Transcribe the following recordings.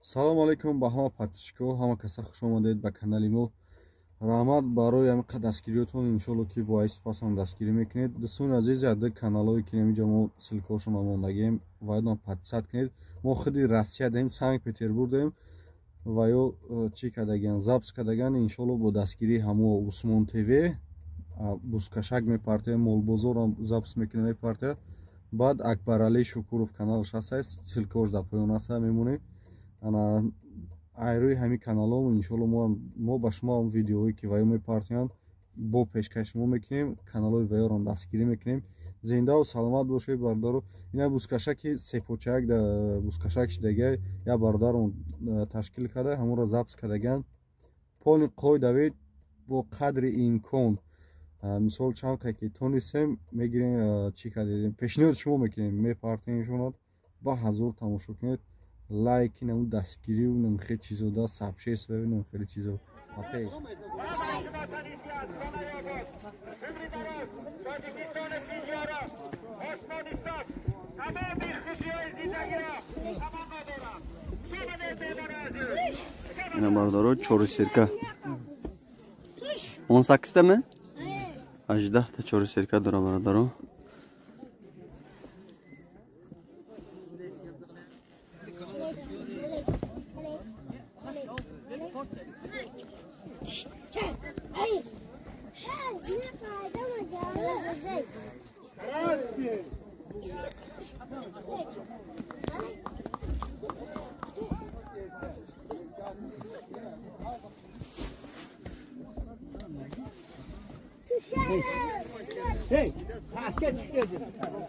Салом алейкум ба ҳама подписчикҳо, ҳама каса хуш омадед ба канали мо. Раҳмат барои ҳамин қадр дастгириётон, иншоалло ки бо айс пасам дастгирӣ мекунед. Дӯстони азиз, яде каналҳое ки инҷо мо ссылкаҳошонро мондагем, вайдон подписат кунед. Мо худи Россия даем, Санкт-Петербург даем ва ё чӣ кардагиан, запис кардагиан, иншоалло бо дастгирии ҳамо Усмон ТВ бузкашак мепартоем, молбозорам запис мекунем, мепартоем. Баъд Акбарали Шукуров каналаш ҳаст, ссылкаҳош дар поён ҳаст, мемонем. Ана айрӯи ҳамин каналҳо иншоалло мо ба шумо видеоҳое ки ваё мепартоянд бо пешкаш шумо мекунем, каналҳои ваёрам дастгирӣ мекунем. Зиндаву саломат бошед бародаро. Ина бузкашаки сепочаяк бузкашак шидагия як бародарон ташкил карда, ҳамонро запис кардагианд. Полни қоидавид бо қадри имкон, мисол чанд қай ки тонистем мегирем, чӣ кардем, пешниҳоди шумо мекунем, мепартоем шумо ба ҳазор тамошо кунед. Лайк, инам дастгирӣ, инам хеле чизо да сабшес ва инам хеле чизо. Пеш. Ина бародаро чору серка. 18 та ме? 18 та чору серка дора бародаро. Hey, asker çıkıyor.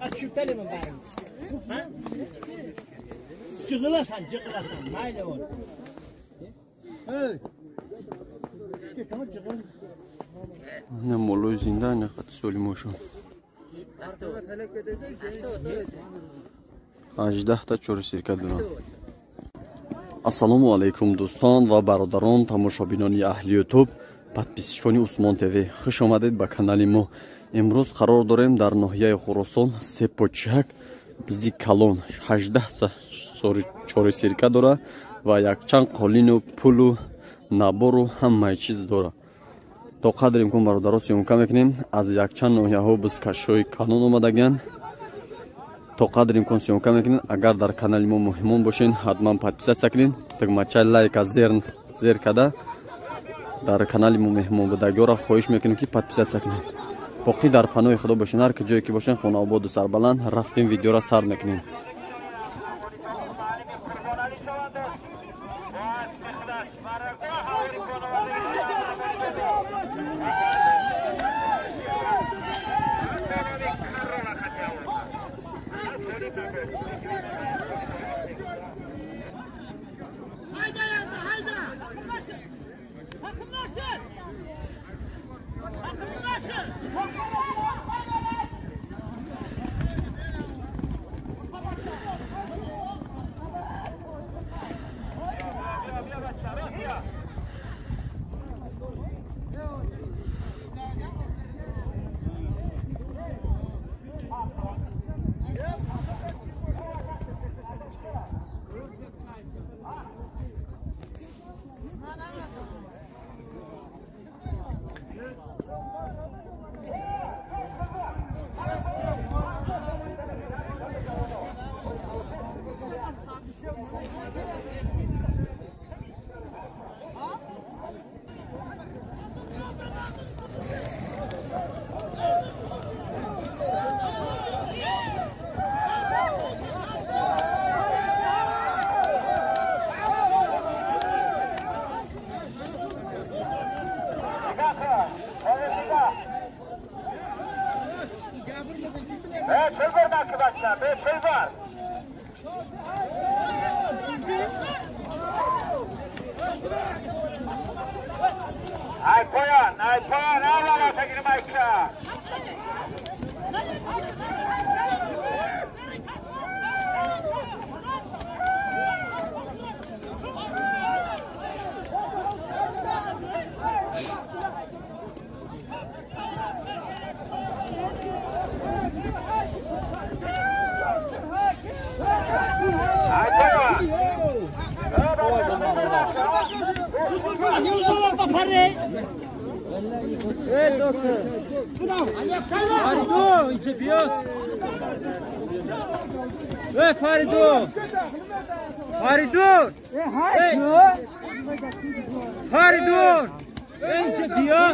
Akşıfteli mi bari? Ha? Cıgılasan, cıgılasan. Mayle ol. Hey. Не молои зинда, не хати солимошон. 18 та чору сирка дорам. Ассалому алайкум дӯстон ва бародарон, тамошобинони аҳли Ютуб, подписчикони Усмон ТВ. Хуш омадед ба канали мо. Имрӯз қарор дорем дар ноҳияи Хуросон, Сепочак, бизи калон 18 чору сирка дора ва якчанд қолину пулу набору ҳамаи чиз дора. То қадри имкон бародаро съёмка мекунем. Аз якчанд ноҳияҳо бузкашҳои калон омадагианд. То қадри имкон съёмка мекунем. Агар дар канали мо муҳимон бошен, ҳатман подписаться кунед, тугмачаи лайка зер карда дар канали мо меҳмон будагиҳоро хоҳиш мекунем ки подписаться кунед. Боқӣ дар паноҳи худо бошен, ҳар ки ҷое ки бошен, хонаободу сарбаланд. Рафтем видеоро сар мекунем. فریدون اینجا بیا. ای فریدون، فریدون، فریدون، اینجا بیا.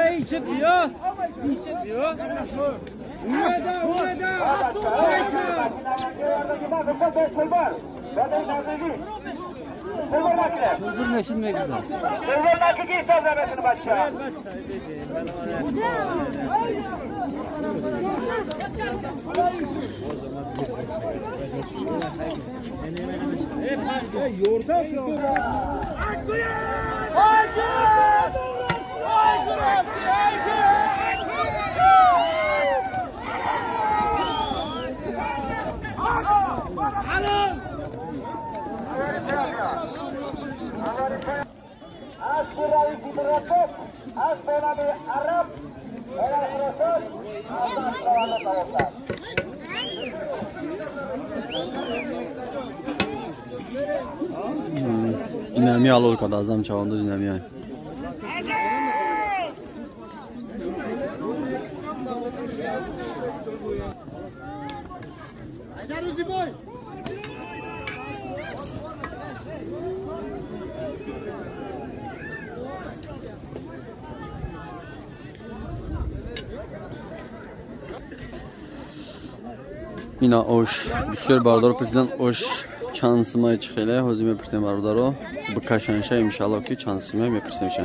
اینجا بیا، اینجا بیا. Инами алол када азам чавандоз инами ай. Ина ош бисёр бародаро пурсидан ош чанд симаи чӣ хеле ҳозир мепурсем бародаро бикашанша иншалло ки чанд симаи мепурсемша.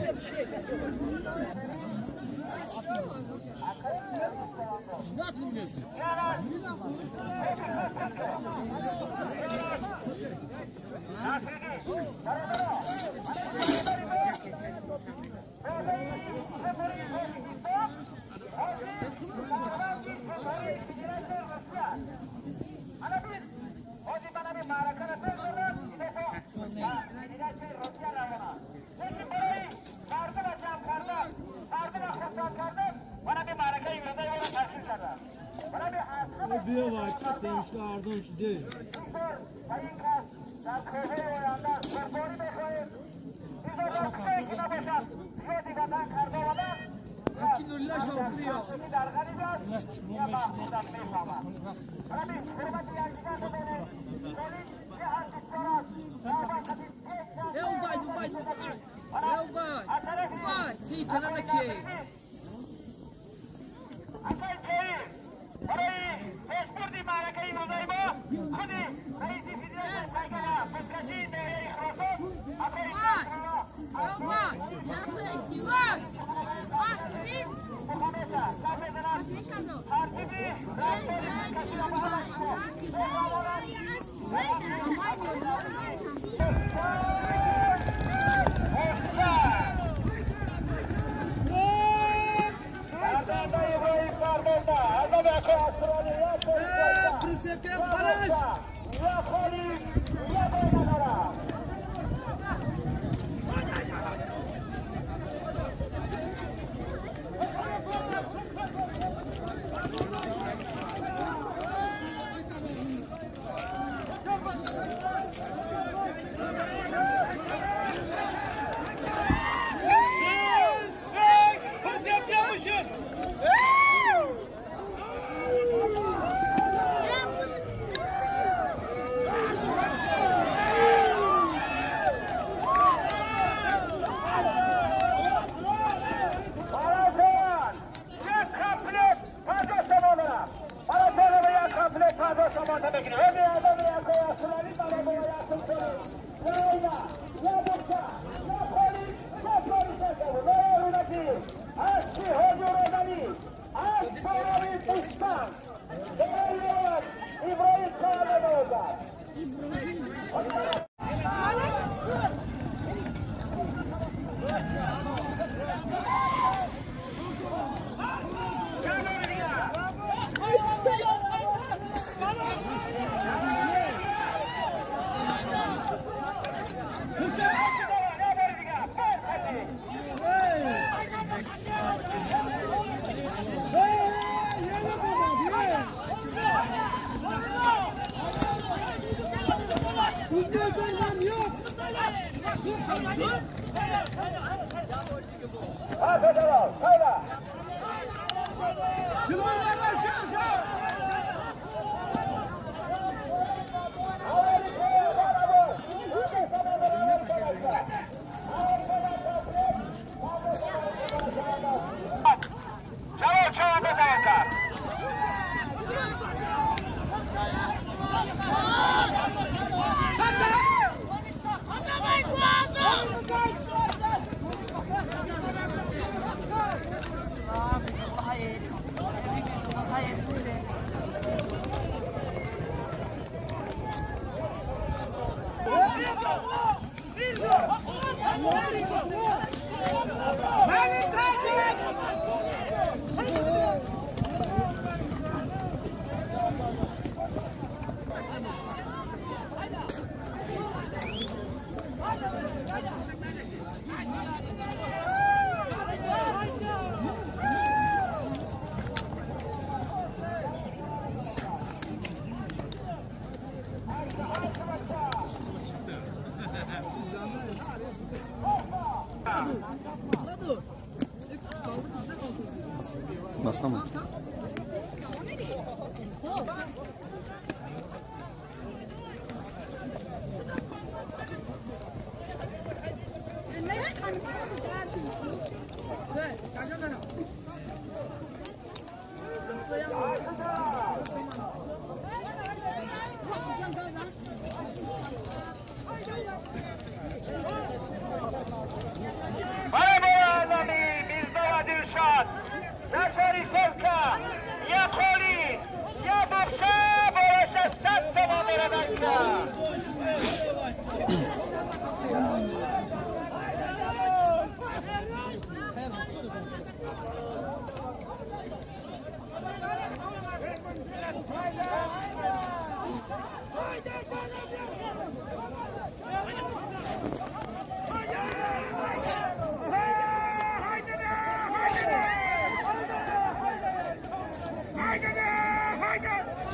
Basamam.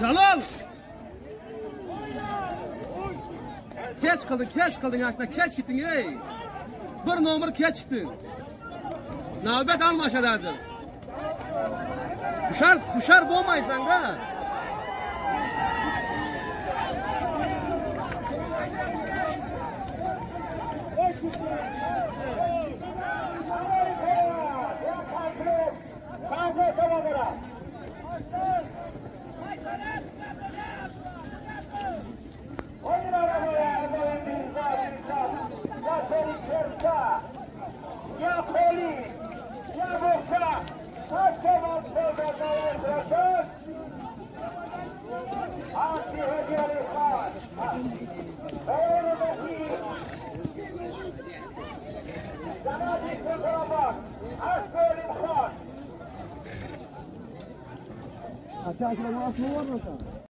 Jalol! Kech qilding, kech qilding, ashna kech ketding ey. Bir nomer kech chiqding. Navbat almashadi hozir. Hushar, hushar bo'lmaysan-da.